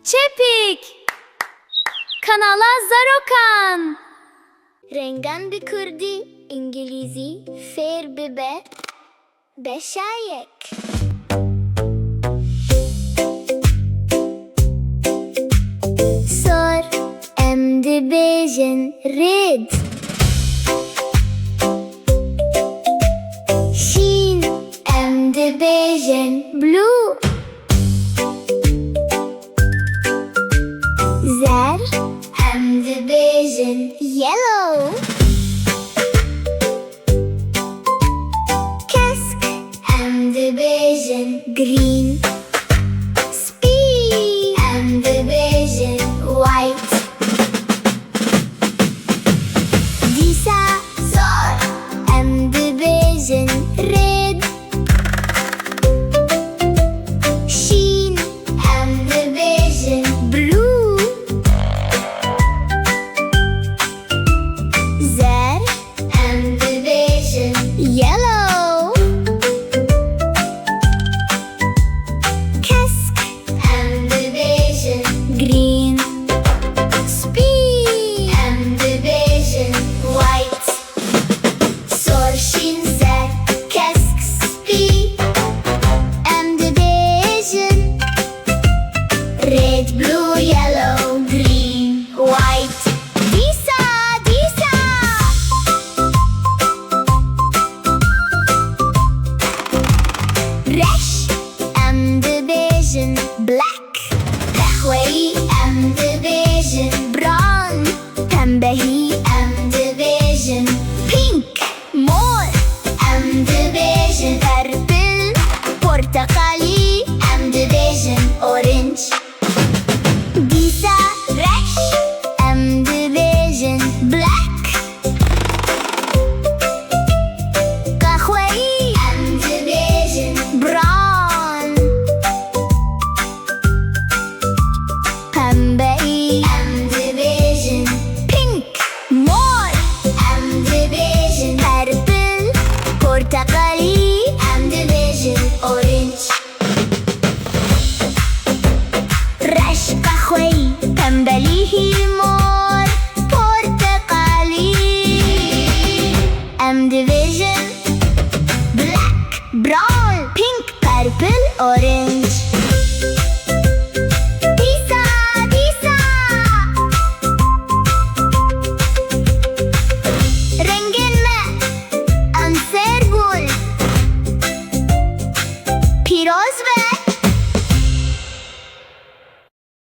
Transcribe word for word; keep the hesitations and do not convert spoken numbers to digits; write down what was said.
Çepik! Kanala Zarokan! Rengan bi kurdî, îngilîzî fêr bibe. Beşa yek. Sor, em dibêjin red. Şîn, em dibêjin blue. Zer, em dibêjin yellow. Kesk, em dibêjin green. Spî, em dibêjin white. Dîsa sor, em dibêjin red. Şîn, em dibêjin blue. Zer, em dibêjin yellow. Kesk, em dibêjin green. Spî, em dibêjin white. Sor, şîn, zer, kesk, spî, em dibêjin red, blue, yellow, green, white. Dîsa, dîsa. Reş, em dibêjin black. Qehweyî, em dibêjin brown. Pembehî, em dibêjin pink. Mor, em dibêjin purpil. Porteqalî, em dibêjin orange. Dîsa reş, em dibêjin black. Qehweyî, em dibêjin brown. Pembeyî, em dibêjin pink. Mor, em dibêjin purple. Porteqalî, em dibêjin orange. Reş, qehweyî, pembelî, mor, porteqalî. Em dibêjin